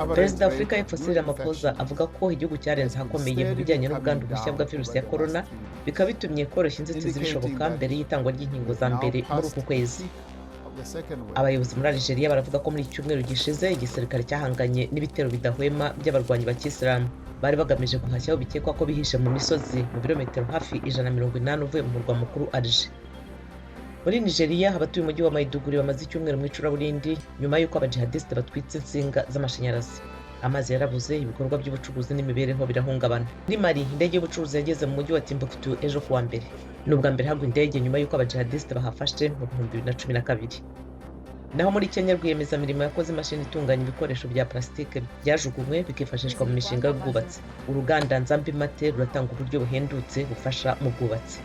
Perezida wa Afurika y'Epfo Cyril Ramaphosa avuga ko igihugu cyarenze ahakomeye mu bijyanye n'ubwandu bushya bwa virusi ya korona, bikaba bitumye koroshya inzitizi bishoboka mbere y'itangwa ry'inkingo za mbere muri uku kwezi. Abayobozi muri Algeria baravuga ko muri iki cyumweru gishize igisirikare cyahanganye n'ibitero bidahwema by'abarwanyi ba kisilamu bari bagamije guhashya aho bikekwa ko bihishe mu misozi mu birometero hafi 180 uvuye mu murwa mukuru Alger. Muri Nigeria, abatuye umujyi wa Maiduguri bamaze icyumweru mu icuraburindi nyuma y'uko abajihadisite batwitse insinga z'amashanyarazi. Amazi yarabuze, ibikorwa by'ubucuruzi n'imibereho birahungabana. Muri Mali, indege y'ubucuruzi yageze mu mujyi wa Timbuktu ejo kuwa mbere. Ni ubwa mbere hagwa indege nyuma y'uko abajihadisite bahafashe mu 2012. Naho muri Kenya, rwiyemezamirimo yakoze imashini itunganya ibikoresho bya plastique byajugunywe bikifashishwa mu mishinga y'ubwubatsi. Uruganda Nzambi Mate ruratanga uburyo buhendutse bufasha mu bwubatsi.